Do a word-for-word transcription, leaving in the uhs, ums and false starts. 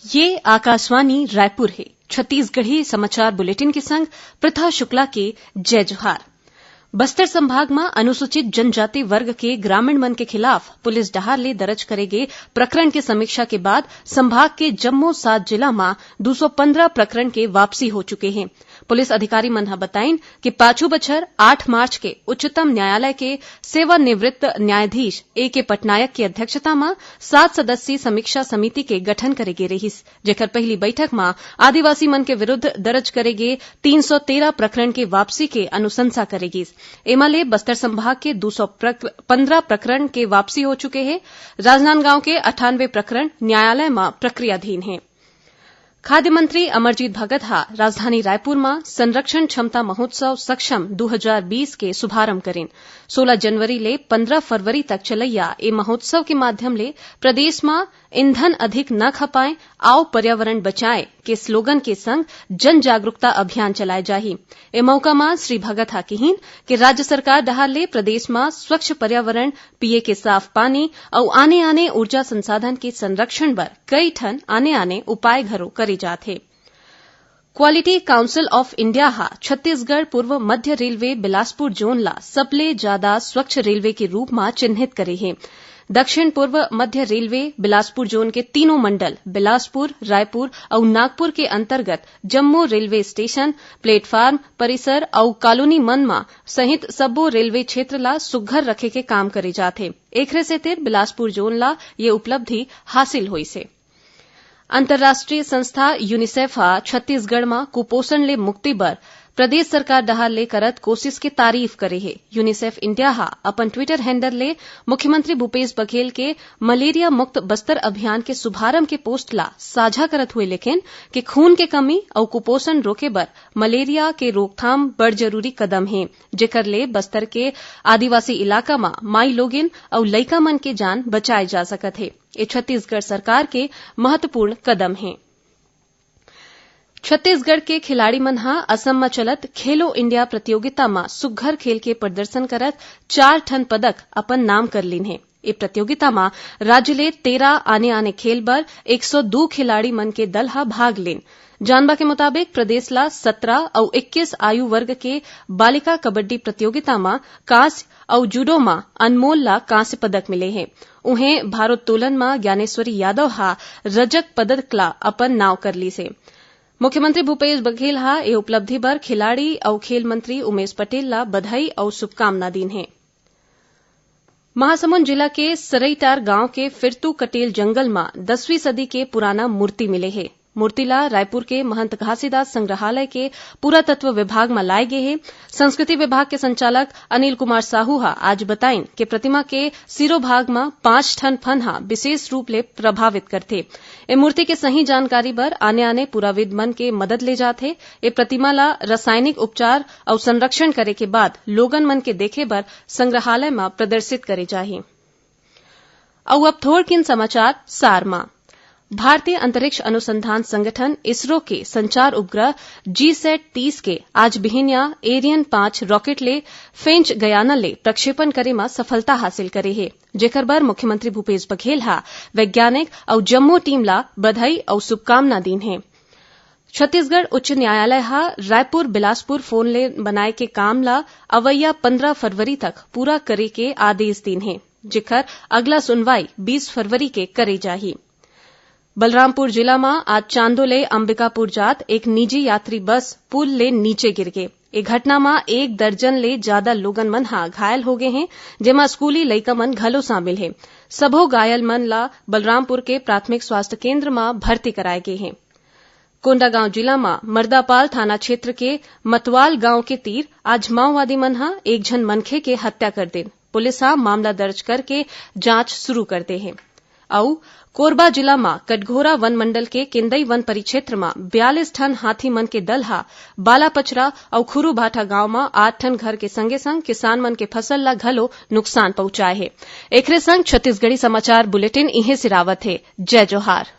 ये आकाशवाणी रायपुर हे। छत्तीसगढ़ी समाचार बुलेटिन के संग प्रथा शुक्ला के जय जोहार। बस्तर संभाग म अनुसूचित जनजाति वर्ग के ग्रामीण मन के खिलाफ पुलिस डहार ले दर्ज करे गे प्रकरण के समीक्षा के बाद संभाग के जम्मो सात जिला म दू सौ पंद्रह प्रकरण के वापसी हो चुके हे। पुलिस अधिकारी मन ह बताइन कि पाछू बछर आठ मार्च के उच्चतम न्यायालय के सेवानिवृत्त न्यायाधीश ए के पटनायक के अध्यक्षता म सात सदस्यीय समीक्षा समिति के गठन करे गे रिहिस, जेकर पहिली बैठक म आदिवासी मन के विरुद्ध दर्ज करे गे तीन सौ तेरह प्रकरण के वापसी के अनुशंसा करे गिस। एमा ले बस्तर संभाग के दू सौ पंद्रह प्रकरण के वापसी हो चुके हे। राजनांदगांव के अट्ठानवे प्रकरण न्यायालय म प्रक्रियाधीन हे। खाद्य मंत्री अमरजीत भगत ह राजधानी रायपुर म संरक्षण क्षमता महोत्सव सक्षम दू हजार बीस के शुभारंभ करिन। सोलह जनवरी ले पंद्रह फरवरी तक चलइया ए महोत्सव के माध्यम ले प्रदेश म ईंधन अधिक न खपाएं, आओ पर्यावरण बचाएं के स्लोगन के संग जन जागरूकता अभियान चलाए जाही। ए मौका म श्री भगत ह किहिन कि राज्य सरकार डहार ले प्रदेश म स्वच्छ पर्यावरण, पीए के साफ पानी अउ आने-आने ऊर्जा संसाधन के संरक्षण बर कई ठन आने-आने उपाय घलो करे जात हे। Quality Council of India ह छत्तीसगढ़ पूर्व मध्य रेलवे बिलासपुर जोन ला सबले जादा स्वच्छ रेलवे के रूप म चिन्हित करे हे। दक्षिण पूर्व मध्य रेलवे बिलासपुर जोन के तीनों मंडल बिलासपुर, रायपुर अउ नागपुर के अंतर्गत जम्मो रेलवे स्टेशन, प्लेटफार्म, परिसर अउ कॉलोनी मन म सहित सब्बो रेलवे क्षेत्र ला सुग्घर रखे के काम करे जात हे। एखरे सेतिर बिलासपुर जोन ला ये उपलब्धि हासिल होइस हे। अंतर्राष्ट्रीय संस्था यूनिसेफ ह छत्तीसगढ़ म कुपोषण ले मुक्ति बर प्रदेश सरकार डहार ले करत कोशिश के तारीफ करे हे। यूनिसेफ इंडिया ह अपन Twitter हैंडल ले मुख्यमंत्री भूपेश बघेल के मलेरिया मुक्त बस्तर अभियान के शुभारंभ के पोस्ट ला साझा करत हुए लिखिन कि खून के कमी अउ कुपोषण रोके बर मलेरिया के रोकथाम बड़ जरूरी कदम हे, जेकर ले बस्तर के आदिवासी इलाका म माई लोगिन अउ लइका मन के जान बचाए जा सकत हे। ए छत्तीसगढ़ सरकार के महत्वपूर्ण कदम हे। छत्तीसगढ़ के खिलाड़ी मन ह असम म चलत खेलो इंडिया प्रतियोगिता म सुग्घर खेल के प्रदर्शन करत चार ठन पदक अपन नाम कर लीन हे। ए प्रतियोगिता म राज्य ले तेरह आने-आने खेल बर एक सौ दू खिलाड़ी मन के दल ह भाग लीन। जानबा के मुताबिक, प्रदेश ला सत्रह अउ इक्कीस आयु वर्ग के बालिका कबड्डी प्रतियोगिता म कांस्य अउ जूडो म अनमोल ला कांस्य पदक मिले हे। उहें, भारोत्तोलन म ज्ञानेश्वरी यादव ह रजक पदक ला अपन नाव कर लीस हे। मुख्यमंत्री भूपेश बघेल ह ए उपलब्धि बर खिलाड़ी अउ खेल मंत्री उमेश पटेल ला बधाई अउ शुभकामना दीन हे। महासमुंद जिला के सरईटार गांव के फिरतू कटेल जंगल म दसवीं सदी के पुराना मूर्ति मिले हे। मूर्ति ला रायपुर के महंत घासीदास संग्रहालय के पुरातत्व विभाग म लाए गे हे। संस्कृति विभाग के संचालक अनिल कुमार साहू ह आज बताइन के प्रतिमा के सिरो भाग म पांच ठन फन ह विशेष रूप ले प्रभावित करथे। ए मूर्ति के सही जानकारी बर आने-आने पुराविद मन के मदद ले जात हे। ए प्रतिमा ला रासायनिक उपचार अउ संरक्षण करे के बाद लोगन मन के देखे बर संग्रहालय म प्रदर्शित करे जाही। अउ अब थोरकिन समाचार सार म। भारतीय अंतरिक्ष अनुसंधान संगठन, इसरो, के संचार उपग्रह जीसैट तीस के आज बिहिनिया एरियन पांच रॉकेट ले फ्रेंच गयाना ले प्रक्षेपण करे म सफलता हासिल करे हे, जेकर बर मुख्यमंत्री भूपेश बघेल ह वैज्ञानिक अउ जम्मो टीम ला बधाई अउ शुभकामना दीन हे। छत्तीसगढ़ उच्च न्यायालय ह रायपुर बिलासपुर फोन लेन बनाए के काम ला अवइया पंद्रह फरवरी तक पूरा करे के आदेश दीन हे, जेकर अगला सुनवाई बीस फरवरी के करे जाही। बलरामपुर जिला म आज चांदो ले अंबिकापुर जात एक निजी यात्री बस पुल ले नीचे गिर गे। ए घटना म एक दर्जन ले जादा लोगन मन ह घायल हो गे हें, जेमा स्कूली लइका मन घलो शामिल हे। सबो घायल मन ला बलरामपुर के प्राथमिक स्वास्थ्य केंद्र म भर्ती कराए गे हे। कोंडागांव जिला म मर्दापाल थाना क्षेत्र के मतवाल गांव के तीर आज माओवादी मन ह एक झन मनखे के हत्या कर दिन। पुलिस ह मामला दर्ज करके जांच शुरू कर दे हे। अउ कोरबा जिला म कटघोरा वन मंडल के केंदई वन परिक्षेत्र म बयालीस ठन हाथी मन के दल ह बालापचरा अउ खुरूभाठा गांव म आठ ठन घर के संगे-संग किसान मन के फसल ल घलो नुकसान पहुंचाए हे। एखरे संग छत्तीसगढ़ी समाचार बुलेटिन इहें सिरावत हे। जय जोहार।